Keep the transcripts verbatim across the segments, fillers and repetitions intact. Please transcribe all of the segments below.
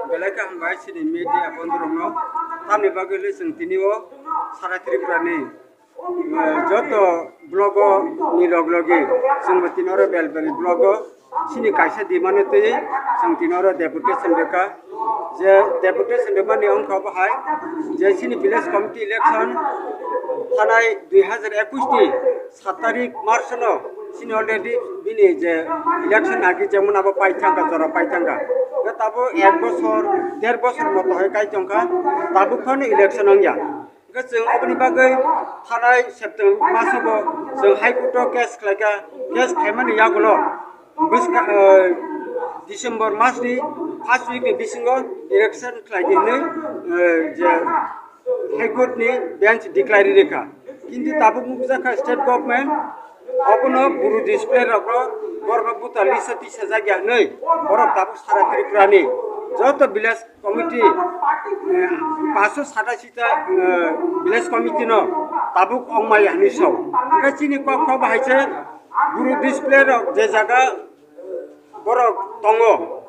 Belai khe hambai chini media bondhurokno, tamni bagwi le chwng tini o sara Tripura ni, eh, joto blogo ni log logi chwngbo tini oro Belbari blogo chini kaisa demand twi chwng tini oro deputation rwkha. Je deputation rwmani wngkha obo hai je chini village committee election thanai dui hazar ekush ni sat tarik March no chini already bini je election agi jemon abo paithangkha, jora paithangkha. Hwnkhe tabuk ek bosor, der bosor moto hai kai tongkha, tabuk phano election wngya. Hwnkhe chwng oboni bagwi thanai September masobo chwng High Court o case khlaikha, case khaimani yagulo bwska, eh, December mas ni first week ni bisingo election khlai di hinwi, eh, je High Court ni bench declare rikha. Kintu tabuk nukjakha state government obono buru display rokno borokno buta lisa tisa jakya hinwi borok tabuk sara Tripura ni joto village committee, eh, paanso satashi ta, eh, village committee no tabuk ongmaya hinwi sao. Hwnkhe chini kok kok bahai se buru display rok je jaga borok tongo,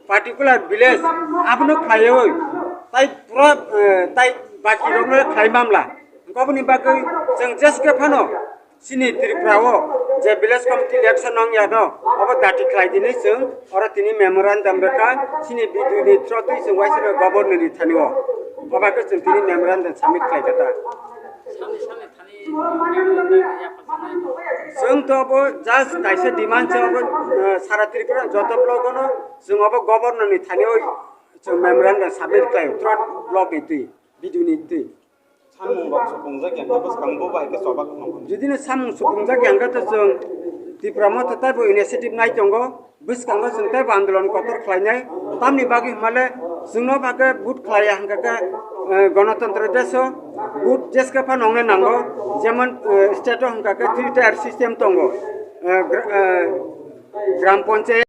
particular village, abono khlaiwi tai pura, eh, tai baki rokno khlai mamla. Hwnkhe oboni bagwi chwng jeske phano chini Tripura o je village committee election nong ya no, obo dati khlai dini chwng oro tini memorandum rwkha, chini B D O ni through twi chwng waisa governor ni thani o, obo khe chwng tini memorandum submit khlai kha ta. Chwng to bo just kaisa demand se obo, eh, sara Tripura joto block no chwng obo governor ni thani o chwng memorandum submit khlai through block ni twi, B D O ni twi. Samung rok supungjak yang khe bwskango bo bai khe choba kheno. Jodi no samung supungjak yang khe to chwng Tipra Motha taibo initiative nai tongo. Bwskango chwng teibo andolon kotor khlainai, tamni bagwi hwnmale chwngno bagwi vote khlaiya hwnkha khe, eh, Ganatantro desh o vote jeske phano wngnai nango, jemon, eh, state o hwnkha khe three tier system tongo, eh, gra-, eh, Gram Panchayat,